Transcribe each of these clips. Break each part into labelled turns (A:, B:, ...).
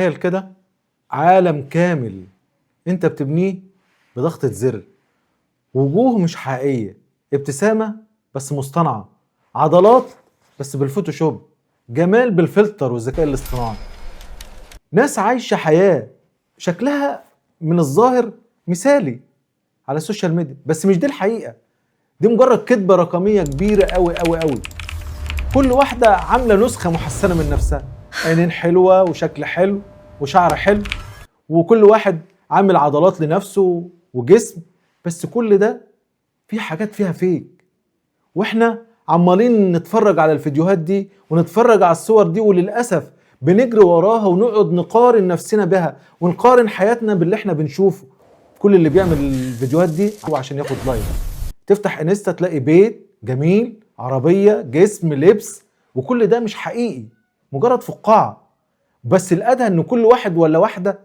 A: تخيل كده عالم كامل انت بتبنيه بضغطة زر. وجوه مش حقيقية، ابتسامة بس مصطنعة، عضلات بس بالفوتوشوب، جمال بالفلتر والذكاء الاصطناعي. ناس عايشة حياة شكلها من الظاهر مثالي على السوشيال ميديا، بس مش دي الحقيقة. دي مجرد كذبة رقمية كبيرة قوي قوي قوي. كل واحدة عاملة نسخة محسنة من نفسها، عينين حلوة وشكل حلو وشعر حلو، وكل واحد عامل عضلات لنفسه وجسم، بس كل ده في حاجات فيها فيك. واحنا عمالين نتفرج على الفيديوهات دي ونتفرج على الصور دي، وللأسف بنجري وراها ونقعد نقارن نفسنا بها ونقارن حياتنا باللي احنا بنشوفه. كل اللي بيعمل الفيديوهات دي هو عشان ياخد like. تفتح انستا تلاقي بيت جميل، عربية، جسم، لبس، وكل ده مش حقيقي، مجرد فقاعة. بس الأدهى ان كل واحد ولا واحدة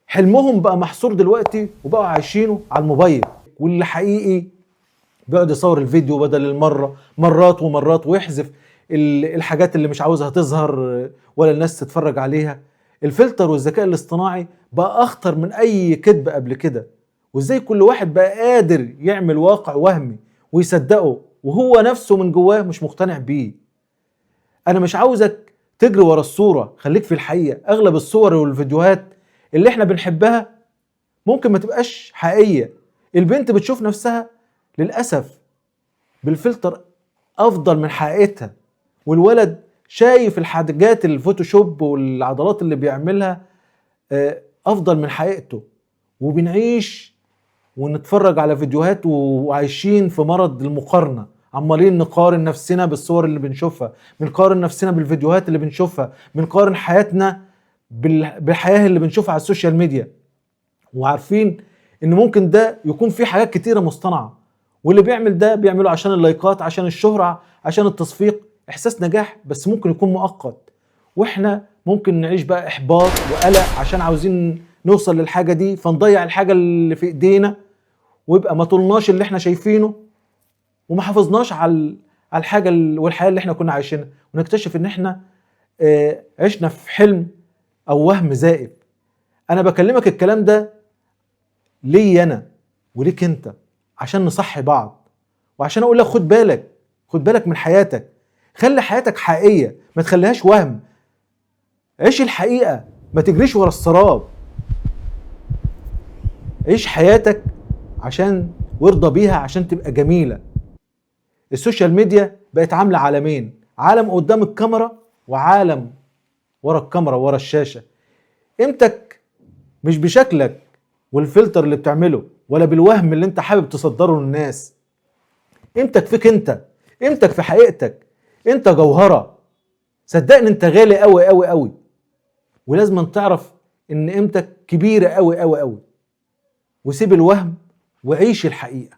A: حلمهم بقى محصور دلوقتي وبقوا عايشينه على الموبايل، واللي حقيقي بيقعد يصور الفيديو بدل المرة مرات ومرات ويحذف الحاجات اللي مش عاوزها تظهر ولا الناس تتفرج عليها. الفلتر والذكاء الاصطناعي بقى أخطر من أي كذب قبل كده. وإزاي كل واحد بقى قادر يعمل واقع وهمي ويصدقه وهو نفسه من جواه مش مقتنع بيه. أنا مش عاوزك تجري ورا الصورة، خليك في الحقيقة. أغلب الصور والفيديوهات اللي احنا بنحبها ممكن ما تبقاش حقيقية. البنت بتشوف نفسها للأسف بالفلتر أفضل من حقيقتها، والولد شايف الحاجات الفوتوشوب والعضلات اللي بيعملها أفضل من حقيقته. وبنعيش ونتفرج على فيديوهات وعايشين في مرض المقارنة، عمالين نقارن نفسنا بالصور اللي بنشوفها، بنقارن نفسنا بالفيديوهات اللي بنشوفها، بنقارن حياتنا بالحياة اللي بنشوفها على السوشيال ميديا. وعارفين ان ممكن ده يكون فيه حاجات كتيرة مصطنعة، واللي بيعمل ده بيعمله عشان اللايكات، عشان الشهرة، عشان التصفيق، احساس نجاح بس ممكن يكون مؤقت. واحنا ممكن نعيش بقى احباط وقلق عشان عاوزين نوصل للحاجة دي، فنضيع الحاجة اللي في ايدينا ويبقى ما طولناش اللي احنا شايفينه وما حافظناش على الحاجة والحياة اللي احنا كنا عايشينها، ونكتشف ان احنا عشنا في حلم او وهم زائف. انا بكلمك الكلام ده ليا انا وليك انت عشان نصحي بعض، وعشان اقول لك خد بالك، خد بالك من حياتك، خلي حياتك حقيقية، ما تخليهاش وهم. عيش الحقيقة، ما تجريش ورا السراب. عيش حياتك عشان وارضى بيها عشان تبقى جميلة. السوشيال ميديا بقت عاملة عالمين، عالم قدام الكاميرا وعالم ورا الكاميرا ورا الشاشة. قيمتك مش بشكلك والفلتر اللي بتعمله ولا بالوهم اللي انت حابب تصدره للناس. قيمتك فيك انت، قيمتك في حقيقتك، انت جوهرة. صدقني انت غالي قوي قوي قوي، ولازم تعرف ان قيمتك كبيرة قوي قوي قوي. وسيب الوهم وعيش الحقيقة.